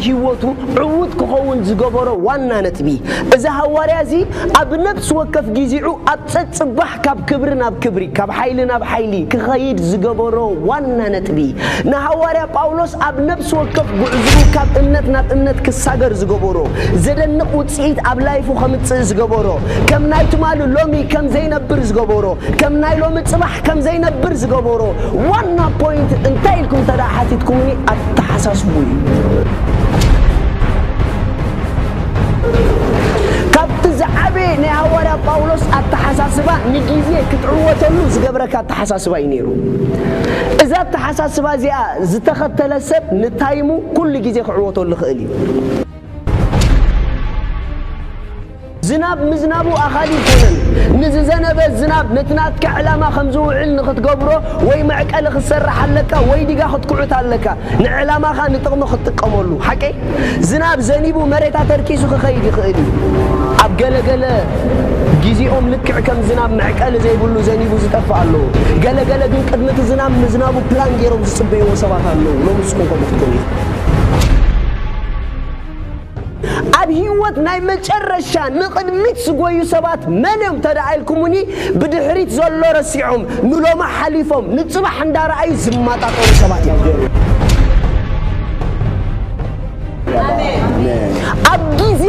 ህይወቱ ዕዉት ክኸውን ዝገበሮ ዋና ነጥቢ። እዚ ሃዋርያ እዚ ኣብ ነፍሲ ወከፍ ጊዜኡ ኣብ ጸጽባሕ ካብ ክብሪ ናብ ክብሪ፣ ካብ ሓይሊ ናብ ሓይሊ ክኸይድ ዝገበሮ ዋና ነጥቢ። ንሃዋርያ ጳውሎስ ኣብ ነፍሲ ወከፍ ጉዕዝኡ ካብ እምነት ናብ እምነት ክሳገር ዝገበሮ፣ ዘደንቕ ውጽኢት ኣብ ላይፉ ከምጽእ ዝገበሮ፣ ከም ናይ ትማሊ ሎሚ ከም ዘይነብር ዝገበሮ፣ ከም ናይ ሎሚ ጽባሕ ከም ዘይነብር ዝገበሮ ዋና ፖይንት እንታይ ኢልኩም እንተ ደኣ ሓቲትኩምኒ፣ ኣተሓሳስቡ እዩ። ካብቲ ዝዓበየ ናይ ሃዋርያ ጳውሎስ ኣተሓሳስባ፣ ንግዜ ክትዕወተሉ ዝገብረካ ኣተሓሳስባ እዩ ነይሩ። እዛ ኣተሓሳስባ እዚኣ ዝተኸተለ ሰብ ንታይሙ ኩሉ ግዜ ክዕወተሉ ይኽእል እዩ። ዝናብ ምዝናቡ ኣኻሊ ኣይኮነን። ንዝዘነበ ዝናብ ነቲ ናትካ ዕላማ ከም ዝውዕል ንኽትገብሮ፣ ወይ መዕቀሊ ክትሰርሕ ኣለካ፣ ወይ ዲጋ ክትኩዕት ኣለካ፣ ንዕላማኻ ንጥቕሚ ክትጥቀመሉ። ሓቀይ? ዝናብ ዘኒቡ መሬታ ተርኪሱ ክኸይድ ይኽእል እዩ። ኣብ ገለገለ ግዜኦም ልክዕ ከም ዝናብ መዕቀሊ ዘይብሉ ዘኒቡ ዝጠፍእ ኣለዉ። ገለገለ ግን ቅድሚ እቲ ዝናብ ምዝናቡ ፕላን ገይሮም ዝጽበይዎ ሰባት ኣለዉ። ሎሚ ንስኹም ከምኡ ክትኮኑ ኢኹም። ኣብ ህይወት ናይ መጨረሻ ንቕድሚት ዝጎዩ ሰባት መን እዮም እንተ ደኣ ኢልኩምኒ፣ ብድሕሪት ዘሎ ረሲዖም፣ ንሎሚ ሓሊፎም፣ ንጽባሕ እንዳረኣዩ ዝመጣጠሩ ሰባት እዮም። ኣብ ግዜ፣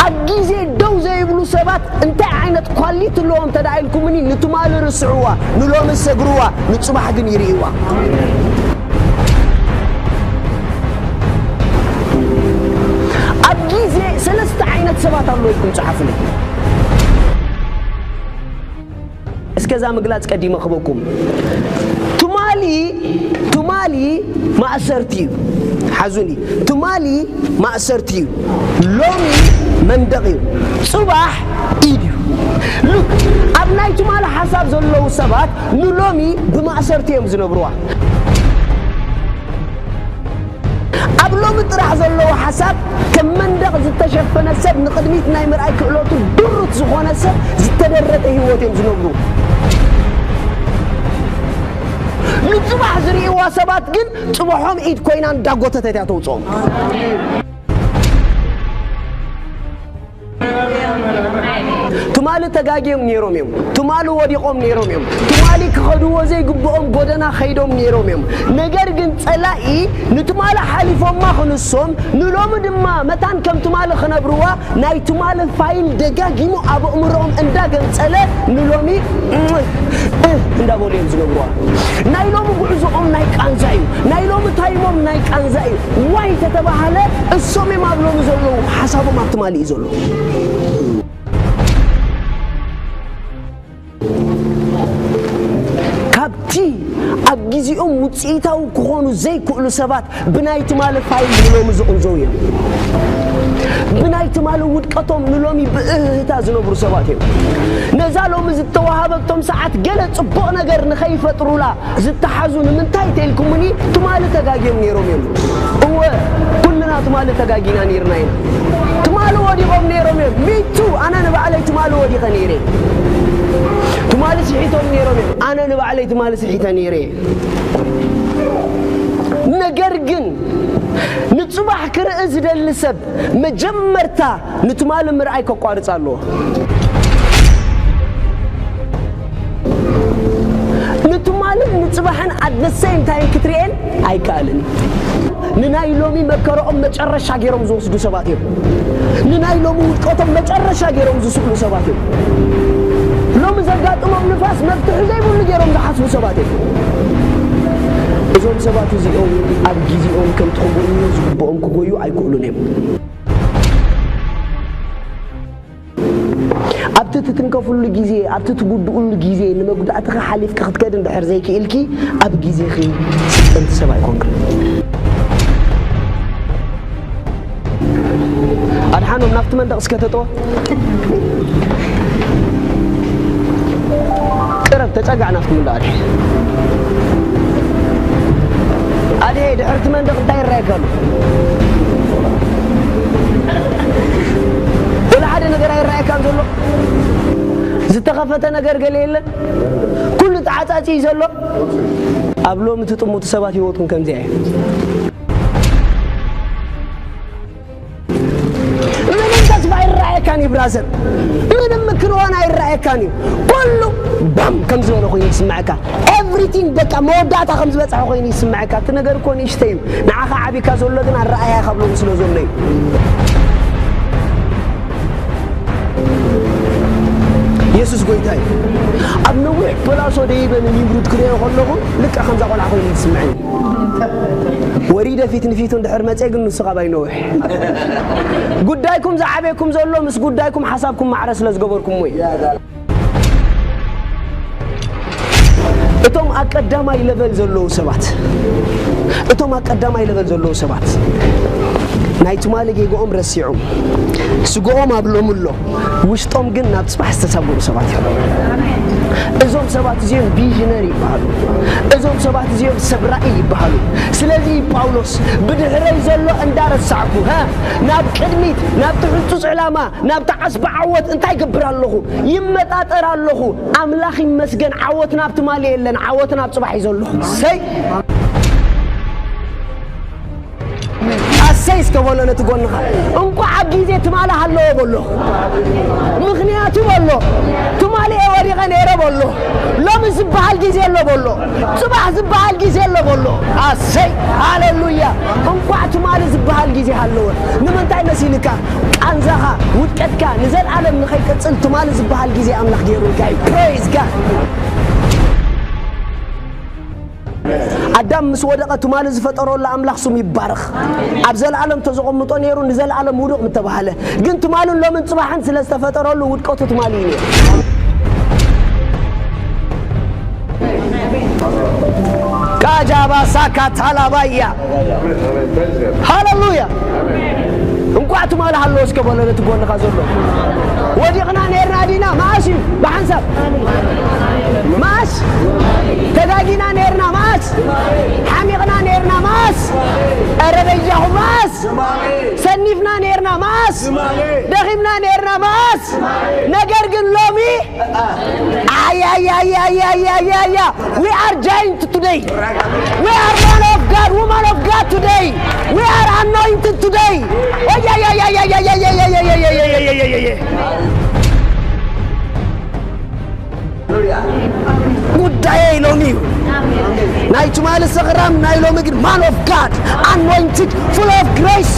ኣብ ግዜ ደው ዘይብሉ ሰባት እንታይ ዓይነት ኳሊቲ ኣለዎም እንተ ደኣ ኢልኩምኒ፣ ንትማሊ ርስዕዋ፣ ንሎሚ ሰግርዋ፣ ንጽባሕ ግን ይርእይዋ። ኣብ ግዜ ሰለስተ ዓይነት ሰባት ኣለዉ ኢልኩም ጸሓፉለይ። እስከ እዛ ምግላጽ ቀዲመ ክበኩም። ትማሊ፣ ትማሊ ማእሰርቲ እዩ። ሓዙኒ። ትማሊ ማእሰርቲ እዩ። ሎሚ መንደቕ እዩ። ጽባሕ ኢድ እዩ። ሉክ፣ ኣብ ናይ ትማሊ ሓሳብ ዘለዉ ሰባት ንሎሚ ብማእሰርቲ እዮም ዝነብርዋ። ኣብ ሎሚ ጥራሕ ዘለዎ ሓሳብ ከም መንደቕ ዝተሸፈነ ሰብ ንቕድሚት ናይ ምርኣይ ክእለቱ ድሩት ዝኾነ ሰብ ዝተደረተ ህይወት እዮም ዝነብሩ። ንጽባሕ ዝርእይዋ ሰባት ግን ጽባሖም ኢድ ኮይና እንዳጎተተት እያ ተውጽኦም። ትማሊ ተጋግዮም ነይሮም እዮም። ትማሊ ወዲቖም ነይሮም እዮም። ትማሊ ክኸድዎ ዘይግብኦም ጎደና ኸይዶም ነይሮም እዮም። ነገር ግን ጸላኢ ንትማሊ ሓሊፎማ ክንሶም፣ ንሎሚ ድማ መታን ከም ትማሊ ክነብርዋ፣ ናይ ትማሊ ፋይል ደጋጊሙ ኣብ ኣእምሮኦም እንዳገንጸለ ንሎሚ እንዳበሉ እዮም ዝነብርዋ። ናይ ሎሚ ጉዕዞኦም ናይ ቃንዛ እዩ። ናይ ሎሚ ታይሞም ናይ ቃንዛ እዩ። ዋይ ተተባሃለ፣ እሶም እዮም ኣብ ሎሚ ዘለዉ፣ ሓሳቦም ኣብ ትማሊ እዩ ዘሎ። ካብቲ ኣብ ግዜኦም ውጽኢታዊ ክኾኑ ዘይክእሉ ሰባት ብናይ ትማሊ ፋይል ንሎሚ ዝቕንዘው እዮም። ብናይ ትማሊ ውድቀቶም ንሎሚ ብእህህታ ዝነብሩ ሰባት እዮም። ነዛ ሎሚ ዝተዋሃበቶም ሰዓት ገለ ጽቡቕ ነገር ንኸይፈጥሩላ ዝተሓዙ ንምንታይ ተልኩምኒ? ትማሊ ተጋግዮም ነይሮም እዮም። እወ፣ ኩልና ትማሊ ተጋጊና ነይርና ኢና። ትማሊ ወዲቖም ነይሮም እዮም። ሚቱ፣ ኣነ ንባዕለይ ትማሊ ወዲቐ ነይረ። ትማሊ ስሒቶም ነይሮም እዮም። ኣነ ንባዕለይ ትማሊ ስሒተ ነይረ። ነገር ግን ንጽባሕ ክርኢ ዝደሊ ሰብ መጀመርታ ንትማሊ ምርኣይ ከቋርጽ ኣለዎ። ንትማልን ንጽባሕን ኣት ዘ ሴም ታይም ክትርእየን ኣይከኣልን እዩ። ንናይ ሎሚ መከረኦም መጨረሻ ገይሮም ዝወስዱ ሰባት እዮም። ንናይ ሎሚ ውድቀቶም መጨረሻ ገይሮም ዝስእሉ ሰባት እዮም። ሎሚ ዘጋጥሞም ንፋስ መፍትሒ ዘይብሉ ገይሮም ዝሓስቡ ሰባት እዮም። እዞም ሰባት እዚኦም ኣብ ግዜኦም ከምቲ ክጎዩ ዝግብኦም ክጎዩ ኣይክእሉን እዮም። ኣብቲ ትትንከፍሉ ግዜ፣ ኣብቲ ትጉድኡሉ ግዜ ንመጉዳእትኻ ሓሊፍኪ ክትከዲ እንድሕር ዘይክኢልኪ፣ ኣብ ግዜኺ ስልጥንቲ ሰብ ኣይኮንክን። ኣድሓኖም ናብቲ መንደቕ እስከ ተጥወ። ቅረብ፣ ተጸጋዕ ናብቲ መንደቕ ኣድሒ። ኣድሒ፣ ድሕርቲ መንደቕ እንታይ ይረኣየካ ኣሎ? ወላ ሓደ ነገር ኣይረኣየካን ዘሎ? ዝተኸፈተ ነገር ገለ የለን? ኩሉ ተዓጻጺ እዩ ዘሎ? ኣብ ሎሚ ትጥምቱ ሰባት ህይወትኩም ከምዚኣ እዩ። ብራዘር፣ ምንም ክንሆን ኣይረኣየካን እዩ። ኩሉ ባም ከም ዝበለ ኮይኑ ይስምዐካ። ኤቭሪቲንግ በቃ መወዳእታ ከም ዝበፅሐ ኮይኑ ይስምዐካ። እቲ ነገር እኮ ንእሽተይ እዩ። ንዓኻ ዓቢካ ዘሎ ግን ኣረኣያ ካብሎም ስለ ዘሎ እዩ። የሱስ ጎይታ እዩ። ኣብ ነዊሕ ፕላሶ ደይበ ንኒምሩድ ክርእዮ ከለኹ ልክዕ ከምዛ ቆልዓ ኮይኑ ይስምዐኒ። ወሪደ ፊት ንፊቱ እንድሕር መፀ ግን ንሱ ካብ ኣይነውሕ። ጉዳይኩም ዝዓበየኩም ዘሎ ምስ ጉዳይኩም ሓሳብኩም ማዕረ ስለ ዝገበርኩሞ እዩ። እቶም ኣብ ቀዳማይ ለቨል ዘለዉ ሰባት፣ እቶም ኣብ ቀዳማይ ለቨል ዘለዉ ሰባት ናይ ትማሊ ጌግኦም ረሲዖም፣ ስግኦም ኣብ ሎሚ ኣሎ፣ ውሽጦም ግን ናብ ጽባሕ ዝተሳጎሩ ሰባት እዮም። እዞም ሰባት እዚኦም ቪዥነሪ ይበሃሉ። እዞም ሰባት እዚኦም ሰብ ራእይ ይበሃሉ። ስለዚ ጳውሎስ ብድሕረይ ዘሎ እንዳረሳዕኩ፣ ሀ፣ ናብ ቅድሚት፣ ናብቲ ሕንጹጽ ዕላማ፣ ናብቲ ዓስቢ ዓወት እንታይ ይገብር ኣለኹ? ይመጣጠር ኣለኹ። ኣምላኽ ይመስገን፣ ዓወት ናብ ትማሊ የለን፣ ዓወት ናብ ጽባሕ እዩ ዘሎ። ሰይ! ኣሰይ እስከ በሎ ነቲ ጎንኻ። እንቋዕ ኣብ ግዜ ትማሊ ሃለወ በሎ። ምኽንያቱ በሎ፣ ትማሊ እየ ወዲቐ ነይረ በሎ። ሎሚ ዝበሃል ግዜ ኣሎ በሎ። ጽባሕ ዝበሃል ግዜ ኣሎ በሎ። ኣሰይ! ሃሌሉያ! እንቋዕ ትማሊ ዝበሃል ግዜ ሃለወ። ንምንታይ መሲልካ? ቃንዛኻ፣ ውድቀትካ ንዘለኣለም ንኸይቅጽል ትማሊ ዝበሃል ግዜ ኣምላኽ ገይሩልካ እዩ። ፕሬዝ ጋድ! ኣዳም ምስ ወደቐ ትማሊ ዝፈጠረሉ ኣምላኽ ስሙ ይባረኽ። ኣብ ዘለኣለም ተዘቐምጦ ነይሩ፣ ንዘለኣለም ውዱቕ ምተባህለ። ግን ትማልን ሎምን ጽባሕን ስለ ዝተፈጠረሉ ውድቀቱ ትማሊ እዩ ነይሩ። ካጃባ ሳካ ታላባያ። ሃሌሉያ። እንቋዕ ትማሊ ሃለወ እስከ በሎ ነቲ ጎንኻ ዘሎ። ወዲቕና ነይርና ዲና? መዓስ እዩ ብሓንሳብ? መዓስ? ተጋጊና ነይርና? መዓስ? ሓሚቕና ነይርና? መዓስ? ኧረ በጃኹም መዓስ? ሰኒፍና ነይርና? መዓስ? ደኺምና ነይርና? መዓስ? ነገር ግን ሎሚ ኣያያያያያያያ። We are giant today. We are man of God, woman of God today. We are anointed today. ጉዳየይ ሎሚ እዩ። ናይ ትማሊ ሰኽራም፣ ናይ ሎሚ ግን man of God, anointed, full of grace.